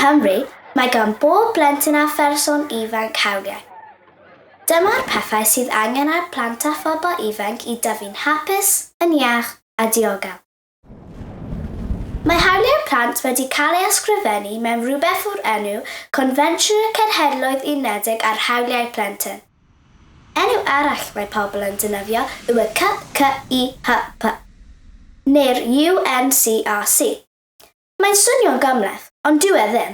Nghymru, mae gan bob blentyn a pherson ifanc hawliau. Dyma'r pethau sydd angen ar plant a phobl ifanc i dyfu'n hapus, yn iach a diogel. Mae hawliau plant wedi cael ei ysgrifennu mewn rhywbeth o'r enw Confensiwn y Cenhedloedd Unedig ar Hawliau Plentyn. Enw arall mae pobl yn defnyddio yw y CCIHP, neu'r UNCRC. Mae'n swnio'n gymhleth, ond dyw e ddim.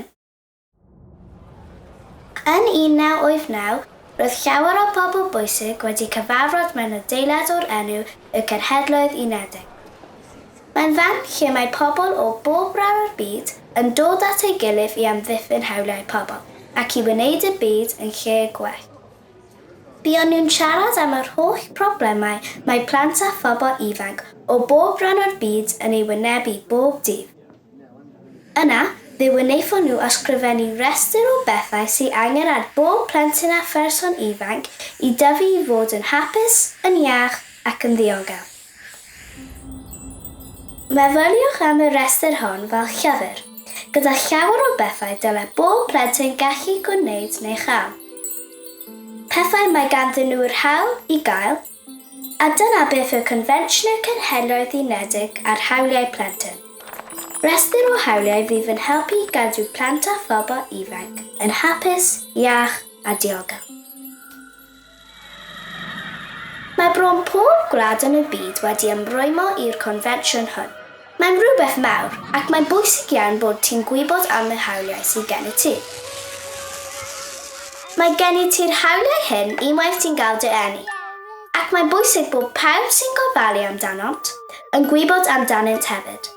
Yn 1989, roedd llawer o bobl bwysig wedi cyfarfod mewn adeilad o'r enw y Cenhedloedd Unedig. Mae'n fan lle mae pobl o bob rhan o'r byd yn dod at ei gilydd i amddiffyn hawliau pobl ac i wneud y byd yn lle gwell. Buon nhw'n siarad am yr holl problemau mae plant a phobl ifanc o bob rhan o'r byd yn ei wynebu bob dydd. Yna, fe wnaethon nhw ysgrifennu rhestr o bethau sy angen ar bob plentyn a pherson ifanc i dyfu i fod yn hapus, yn iach ac yn ddiogel. Meddyliwch am y rhestr hon fel llyfr, gyda llawer o bethau dylai bob plentyn gallu gwneud neu chael. Pethau mae ganddyn nhw'r hawl i gael, A dyna beth yw Confensiwn y Cenhedloedd Unedig ar Hawliau Plentyn. Rhestr o hawliau fydd yn helpu i gadw plant a phobl ifanc yn hapus, iach a diogel. Mae bron pob gwlad yn y byd wedi ymrwymo i'r confensiwn hwn. Mae'n rhywbeth mawr, ac mae'n bwysig iawn bod ti'n gwybod am y hawliau sydd gennyt ti. Mae gennyt ti'r hawliau hyn unwaith ti'n gael dy eni, ac mae'n bwysig bod pawb sy'n gofalu amdanont yn gwybod amdanynt hefyd.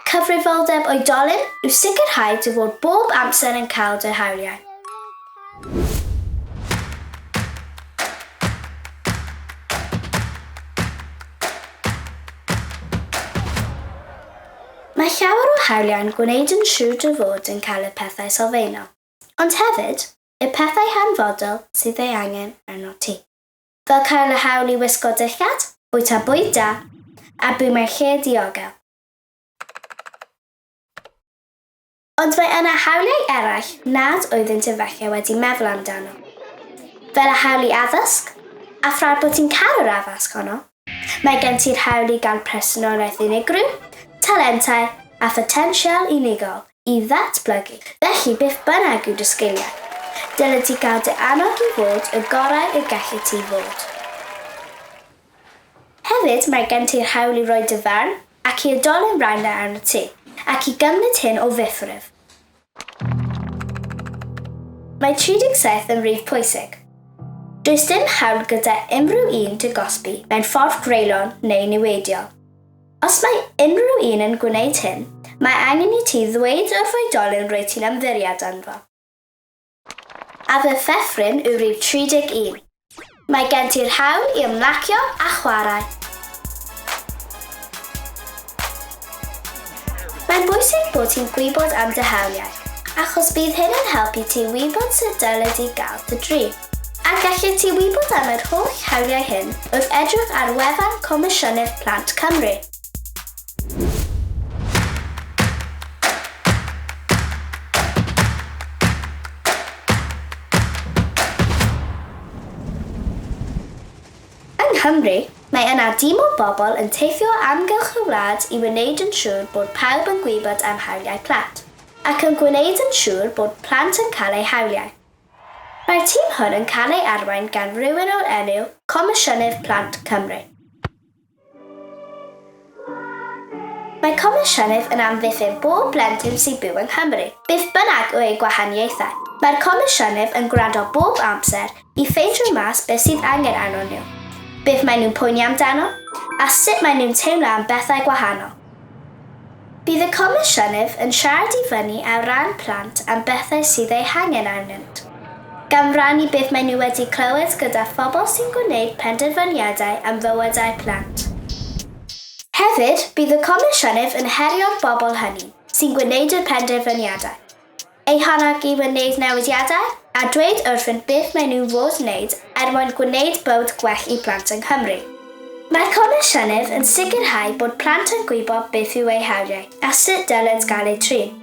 Cyfrifoldeb oedolyn yw sicrhau dy fod bob amser yn cael dy hawliau. Mae llawer o hawliau'n gwneud yn siŵr dy fod yn cael y pethau sylfaenol, ond hefyd, y pethau hanfodol sydd ei angen arnot ti. Fel cael y hawl i wisgo dillad, bwyta bwyd da, a byw mewn lle diogel. Ond mae yna hawliau eraill nad oeddynt efallai wedi meddwl amdano. Fel y hawl i addysg, a thra bod ti'n cael yr addysg honno, mae gen ti'r hawl i gael personoliaeth unigryw, talentau a photensial unigol i ddatblygu. Felly beth bynnag yw dy sgiliau, dylet ti gael dy annog i fod y gorau y gallet ti fod. Hefyd, mae gen ti'r hawl i roi dy farn ac i oedolyn wrando arnot ti, ac i gymryd hyn o ddifrif. Mae 37 yn rif pwysig. Does dim hawl gyda unrhyw un dy gosbi mewn ffordd greulon neu niweidiol. Os mae unrhyw un yn gwneud hyn, mae angen i ti ddweud wrth oedolyn rwyt ti'n ymddiried ynddo. A fy ffefryn yw rhif 31. Mae gen ti'r hawl i ymlacio a chwarae. Mae'n bwysig bod ti'n gwybod am dy hawliau, achos bydd hyn yn helpu ti wybod sut dylid di gael dy drin. A gallet ti wybod am yr holl hawliau hyn wrth edrych ar wefan Comisiynydd Plant Cymru. Yng Nghymru, mae yna dîm o bobl yn teithio o amgylch y wlad i wneud yn siŵr bod pawb yn gwybod am hawliau plant, ac yn gwneud yn siŵr bod plant yn cael eu hawliau. Mae'r tîm hwn yn cael ei arwain gan rywun o'r enw Comisiynydd Plant Cymru. Mae Comisiynydd yn amddiffyn bob plentyn sy'n byw yng Nghymru, beth bynnag yw eu gwahaniaethau. Mae'r Comisiynydd yn gwrando bob amser i ffeindio mas beth sydd angen arnon nhw, beth maen nhw'n poeni amdano, a sut maen nhw'n teimlo am bethau gwahanol. Bydd y Comisiynydd yn siarad i fyny ar ran plant am bethau sydd eu hangen arnynt, gan rannu beth maen nhw wedi clywed gyda phobl sy'n gwneud penderfyniadau am fywydau plant. Hefyd, bydd y Comisiynydd yn herio'r bobl hynny sy'n gwneud y penderfyniadau. Eu hannog i wneud newidiadau a dweud wrthynt beth maen nhw'n fod wneud er mwyn gwneud bywyd gwell i blant yng Nghymru. Mae'r Comisiynydd yn sicrhau bod plant yn gwybod beth yw eu hawliau a sut dylent gael eu trin.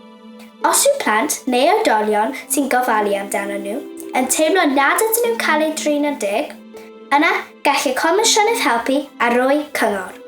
Os yw plant neu oedolion sy'n gofalu amdanyn nhw yn teimlo nad ydyn nhw'n cael eu trin yn deg, yna gall y Comisiynydd helpu a rhoi cyngor.